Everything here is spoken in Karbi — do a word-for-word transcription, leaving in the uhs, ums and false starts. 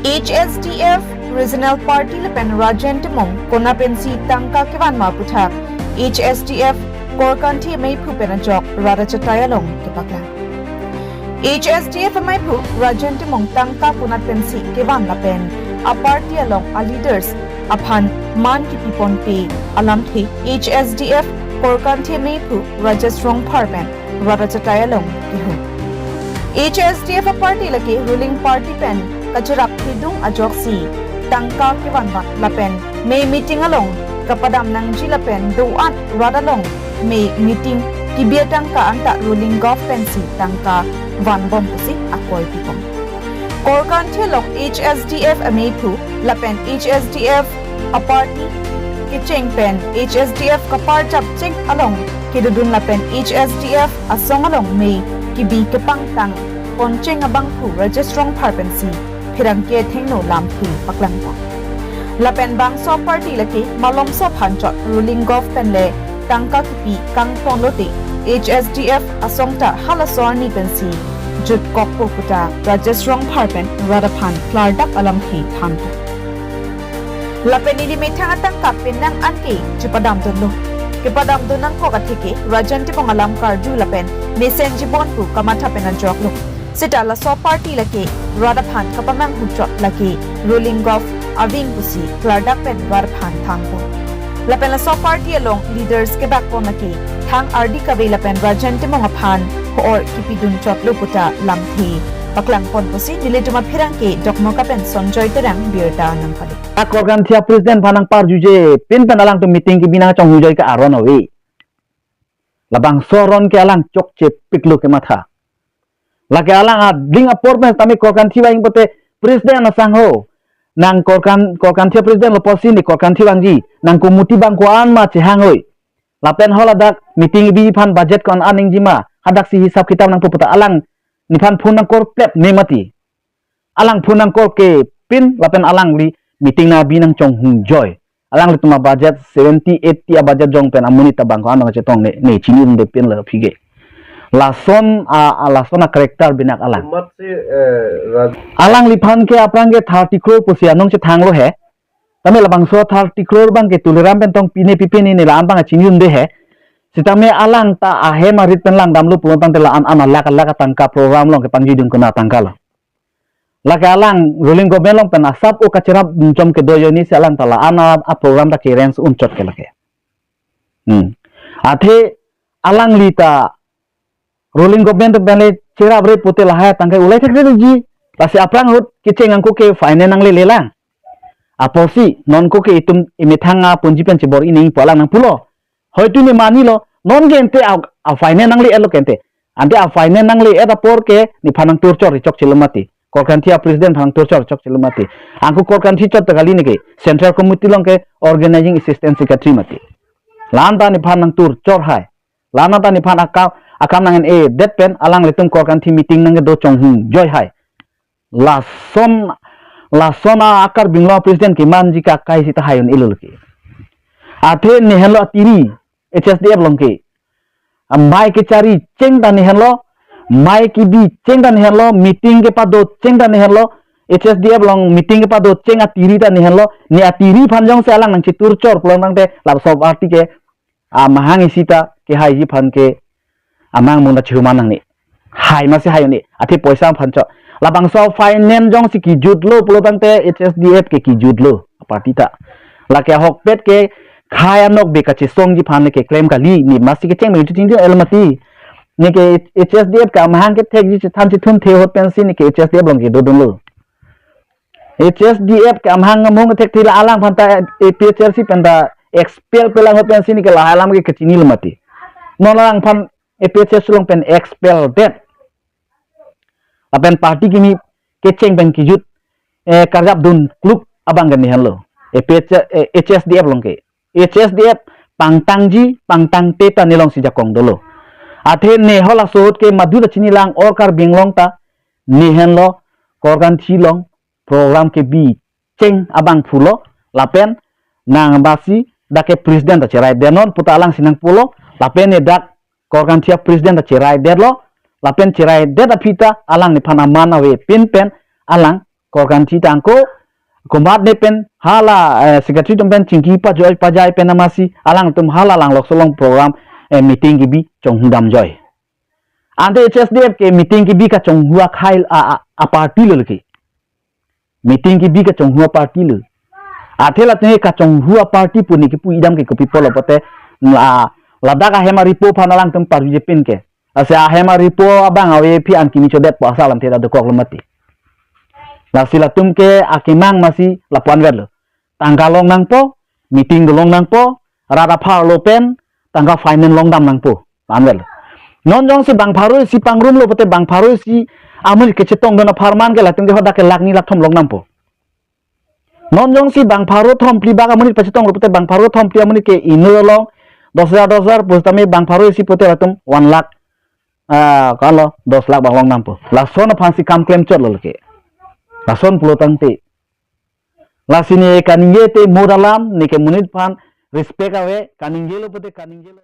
H S D F Regional Party lapen Rajen Timung konat pensi tangka kevan ma aputhak H S D F Korkanthi meiphu pen ajok rat achatai along kepaklang. H S D F meiphu Rajen Timung tangka konat pensi kevan lapen a party along a leaders aphan man kipi ponpe alamthe H S D F Korkanthi meiphu Rajesh Rongphar pen rat achatai along kehun. H S D F a party lake ruling party pen kacherap kedung ajoksi tangka kevan vang lapen mei meeting along kapadam nangji lapen do-an rat along mei meeting kibi atangka anta ruling govt pensi tangka vanbom pusi akoi pipon. Korkanthi along H S D F ameiphu lapen H S D F a party kecheng pen H S D F kaparjap cheng along kedodun lapen H S D F asong along mei kibi kepangtang poncheng abangphu Rajesh Rongphar pensi pherangke athengno lamthe paklang pon. Lapen bangso party lake malomso aphan chot ruling govt pen le tangka kipi kangton lote H S D F asong ta halaso arni pensi jutkokpo puta Rajesh Rongphar pen rat aphan klardak alamthe thanpon. Lapen ili methang atangka penang anke chepadam dunlo. Kepadam dun nangkok atheke Rajen Timung alam karju lapen mesenji bon pu kamatha pen ajoklo. Seta laso party lake rat aphan kapamanghu chot lake ruling govt aving pusi klardak pen rat aphan thanpon. Lapen laso party along leaders kebak pon lake thang ardi kave lapen Rajen Timung aphan ho-or kipidun chotlo puta lamthe paklang pon pusi nelitum apherangke Dokmoka pen Sonjoy Terang birta nangpale. A Korkanthi a president aphan nangparjuje pin pen alangtum meeting kebi nangchonghungjoi ke aron ave. Labangso aron ke alang chokche piklo kematha. Lake alang ading apor pen tame Korkanthi vang pote president asangho. Nang Korkan Korkanthi president lo pusi ne Korkanthi vangji. Nang committee bang ko-an ma chehanghoi. Lapen hol adak meeting bi aphan budget ko-an aningji ma. Hadak si hisap kitab nangpo puta alang nephan phone nangkor plep ne mati. Alang phone nangkor ke pin lapen alangli meeting nangbi nangchonghungjoi. Alanglitum a budget seventy, eighty a budget jong pen amonit abang ko-an abang chetong ne, ne chinidunde pin la phige. Lason a, a lason a character binak alang. Mat si, eh, Raj- Alangliphan ke aphrang ke thirty crore pusi anong chethanglo he. Tame labangso thirty crore abang ke Tuliram pen tong pine pipine ne la-an abang chinidunde he. Sitame alang ta ahem arit pen langdamlo pulo tangte la-an an alakh alakh atangka program along kepangjidun kona atangka lo. Lake alang ruling government along pen asap o kacherap chom kedo ajoine si alang ta la-an a, a program ta ke-arrange un chot ke lake. Hmm. Athe alangli ta ruling government pen le cherapre pute lahai tangkai ulai thektheji. Lasi aphrang ahut kecheng angko ke finance nanglele lang. Apotsi non ko ke itum emethang aponji pen chebor-i nangji pu alang nangpulo. Hoitu ne manilo, non ke ante a, a finance nangle-etlo ke ante. Ante a finance nangle-et apor ke nephan nangturchor chokchelo mati. Korkanthi a president aphan nangturchor chokchelo mati. Angko Korkanthi chot ta kali neke, Central Committee along ke Organizing Assistant Secretary mati. La-an ta nephan nangturchor hai. La-an ta nephan akam, akam nang-en-edet pen alanglitum Korkanthi meeting nangkedo chonghungjoi hai. Lason, lason a Karbi Anglong president kemanji kakai sita hai un-elo ke. Athe nehenlo atiri, H S D F along ke. Amei kechari cheng ta nehenlo, mei kebi cheng ta nehenlo, meeting kepado cheng ta nehenlo, H S D F along meeting kepado cheng atiri ta nehenlo, ne atiri aphan jongsi alang nangcheturchor pulo tangte laso party ke amahang isi ta kehaiji aphan ke amang mung ta chiruma nangne. Hai masi hai un-e. Athe poisa aphan chot. Labangso finance jongsi kijutlo pulo tangte H S D F ke kijutlo a party ta. Lake ahokpet ke khai anok be kachesongji aphan le keklem kali ne masi kecheng me chuching el mati. Neke H S D F ke amahang kethekji chethan chethun the ahut pensi neke H S D F along kedodunlo. H S D F ke amahang amung thekthe la alang aphan ta A P H L C pen ta expel pelang ahut pensi neke lahai alam ke kachinilo mati. Non alangphan A P H L C along pen expel det. Lapen party kimi kecheng pen kijut, eh, karjap dun kluk abang ke nehenlo. A P H, eh, H S D F along ke. H S D F pangtangji, pangtangte ta nelongsi jakong dolo. Athe ne halaso ahut ke madu ta chinilang or Karbi Anglong ta nehenlo Korkanthi along program kebi cheng abang pulo lapen nang basi dak ke president ta cherai denon puta alangsi nangpulo lapen ne dak Korkanthi a president ta cherai detlo lapen cherai det aphi ta alang nephan aman ave pin pen alang program thi tangko, komat ne pen hala, eh, secretary atum pen chingki pajoi pajai pen amatsi alangtum hala Langlokso along program, eh, meeting kebi chonghu damjoi. Ante H S D F ke meeting kebi kachonghu akhai a, a, a party lo lake. Meeting kebi kachonghu a party lo. Athe latum ke kachonghu a party pu ne kepu idam ke kopi pulo pote la, ladak ahem aripo aphan alangtum parvi jepin ke. Ase ahem aripo abang ave aphi an kimi chodetpo asa alamthe ta dokok lo mati. Lasi latum ke akemang amatsi lapu-an vetlo. Tangka long nangpo, meeting dolong nangpo, rat apharlo pen tangka finance long dam nangpo. Anvet. Non jongsi bang pharo isi pangrumlo pote bang pharo isi amonit kechetongdun apharman ke latum ke hadak ke lakh ni lakh thom long nangpo. Non jongsi bang pharo thom phli bak amonit pachetonglo pote bang pharo thom phli amonit ke inut along dos hajar dos hajar pusitame bang pharo isi pote latum one lakh, ah, ko-an lo, dos lakh bak long nangpo. Lason aphansi kam klemchotlo lake. Lason pulo tangte. Lasi ne kaningje te mo dalam, ne ke monit aphan respect ave, kaningjelo pote kaningjelo.